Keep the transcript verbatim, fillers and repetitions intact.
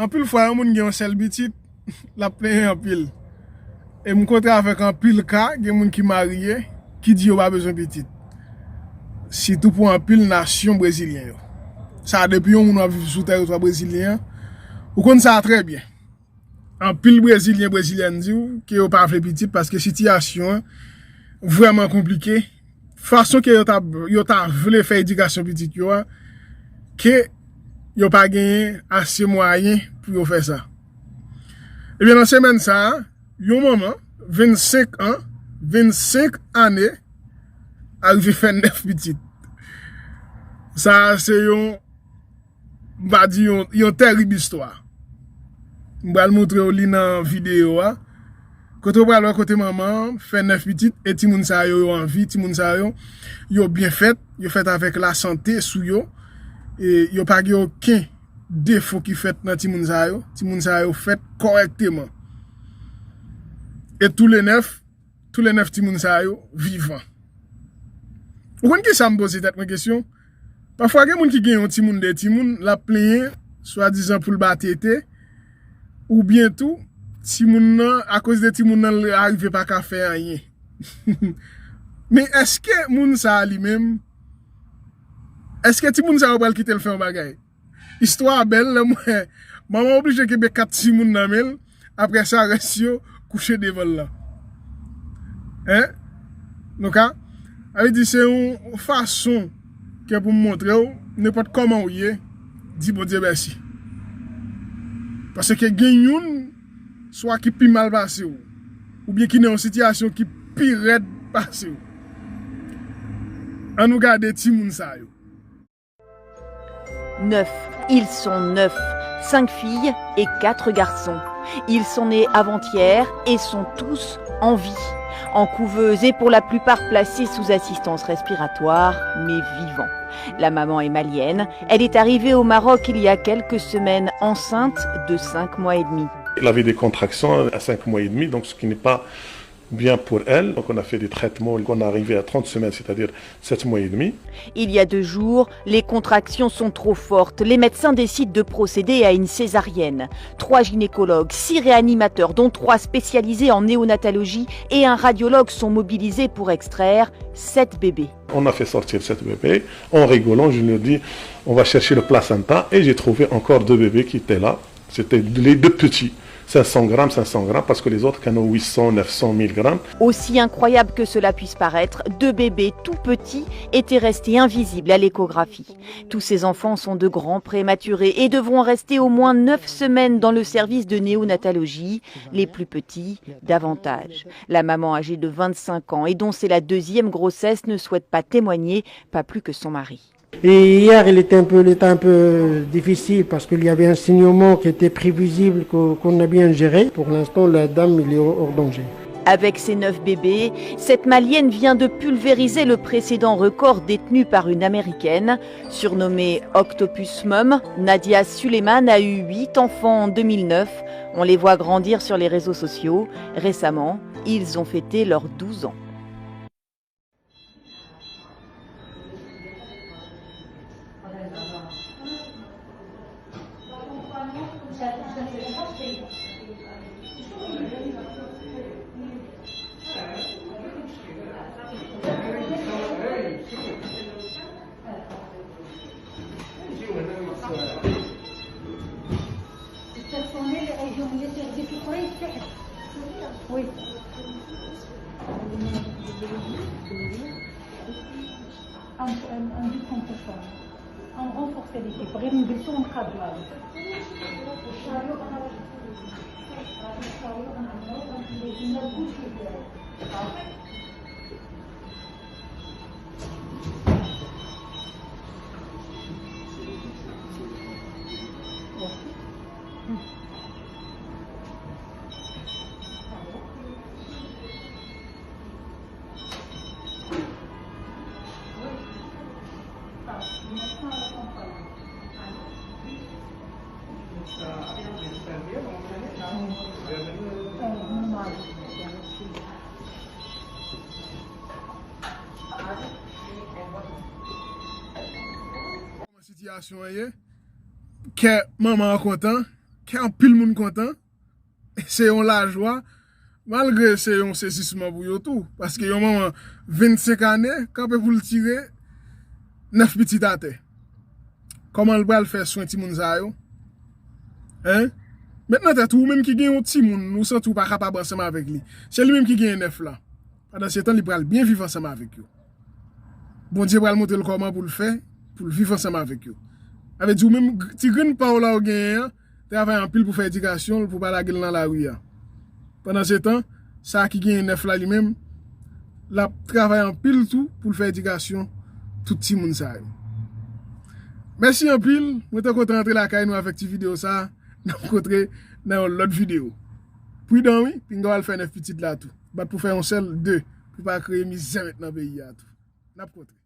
Anpil fwa, yon moun gen yon sèl pitit, l ap plenyen anpil. E m kontre avèk anpil ka, gen moun ki marye, ki di yo pa bezwen pitit. Sitou pou anpil nasyon brezilyen yo. Sa, depi yon moun w ap viv sou tèritwa brezilyen an, ou konn sa trè byen. Anpil brezilyen, brezilyèn di w ke yo pa vle pitit paske sitiyasyon an vrèman konplike. Fason ke yo ta, yo ta vle fè edikasyon pitit yo a, ke yo pa genyen ase mwayen pou yo fè sa. Ebyen, nan semèn sa a, yon manman, vennsenk an, vennsenk ane, arive fè nèf pitit. Sa a se yon, m va di yon, yon tèrib istwa. M pral montre w li nan videyo a. Kote w pral wè kote manman an fè nèf pitit, e timoun sa yo, yo an vi, timoun sa yo, yo byen fèt, yo fèt avèk lasante sou yo, e yo pa gen okenn defo ki fèt nan timoun sa yo, timoun sa yo fèt kòrèkteman. E tou le nèf, tou le nèf timoun sa yo vivan. Ou konn kisa m poze tèt mwen kesyon? Pafwa gen moun ki gen yon timoun, de timoun, l ap plenyen, swadizan pou l ba tete, oubyen tou, timoun nan, akoz de timoun nan, l arive pa ka fè anyen. Men èske moun sa a li menm, èske timoun sa yo pral kite l fè yon bagay? Istwa a bèl, lè m wè manman oblije kenbe kat timoun nan men l, apre sa, rès yo kouche devan l lan. Hein? Nou ka? Sa vle di se yon fason ke pou m montre w, nenpòt kòman w ye, di Bondye mèsi. Paske gen youn, swa ki pi mal pase w, oubyen ki nan yon sitiyasyon ki pi rèd pase w. Ann nou gade timoun sa yo. Neuf. Ils sont neuf, cinq filles et quatre garçons. Ils sont nés avant-hier et sont tous en vie. En couveuse et pour la plupart placés sous assistance respiratoire, mais vivants. La maman est malienne. Elle est arrivée au Maroc il y a quelques semaines enceinte de cinq mois et demi. Elle avait des contractions à cinq mois et demi, donc ce qui n'est pas bien pour elle. Donc on a fait des traitements, on est arrivé à trente semaines, c'est-à-dire sept mois et demi. Il y a deux jours, les contractions sont trop fortes. Les médecins décident de procéder à une césarienne. Trois gynécologues, six réanimateurs, dont trois spécialisés en néonatologie, et un radiologue sont mobilisés pour extraire sept bébés. On a fait sortir sept bébés. En rigolant, je leur dis, on va chercher le placenta. Et j'ai trouvé encore deux bébés qui étaient là. C'était les deux petits, cinq cents grammes, cinq cents grammes, parce que les autres, qui en ont huit cents, neuf cents, mille grammes. Aussi incroyable que cela puisse paraître, deux bébés tout petits étaient restés invisibles à l'échographie. Tous ces enfants sont de grands prématurés et devront rester au moins neuf semaines dans le service de néonatologie, les plus petits davantage. La maman âgée de vingt-cinq ans et dont c'est la deuxième grossesse ne souhaite pas témoigner, pas plus que son mari. Et hier, il était un peu, il était un peu difficile parce qu'il y avait un saignement qui était prévisible, que, qu'on a bien géré. Pour l'instant, la dame, il est hors danger. Avec ses neuf bébés, cette Malienne vient de pulvériser le précédent record détenu par une Américaine. Surnommée Octopus Mom, Nadia Suleiman a eu huit enfants en deux mille neuf. On les voit grandir sur les réseaux sociaux. Récemment, ils ont fêté leurs douze ans. Oui. Un, un, un but contre ça. On renforce l'équipe. Rémi Besson, on cadre. Kòman sitiyasyon an ye? Kè manman an kontan. Kè anpil moun kontan, se yon lajwa, malgre se yon sezisman pou yo tou, paske yon manman vennsenk ane kanpe pou l tire nèf pitit atè. Kòman l pral fè swen timoun sa yo? Hein? Met nan tèt ou, ou menm ki gen yon timoun, ou santi ou pa kapab ansanm avèk li. Se li menm ki genyen nèf la. Pandan se tan, li pral byen viv ansanm avèk yo. Bondye pral montre l kòman pou l fè, pou l viv ansanm avèk yo. Sa vle di, ou menm, ti grenn pa w la ou genyen an, travay anpil pou fè edikasyon l, pou pa lage l nan lari a. Pandan se tan, sa ki genyen nèf la li menm, l ap travay anpil tou pou l fè edikasyon tout timoun sa yo. Mèsi anpil, mwen te kontan antre lakay nou avèk ti videyo sa a. N ap kontre nan yon lòt videyo. Pridan wi, pinga w al fè nèf pitit la tou. Bat pou fè yon sèl, de, pou pa kreye mizè met nan peyi a tou. N ap kontre.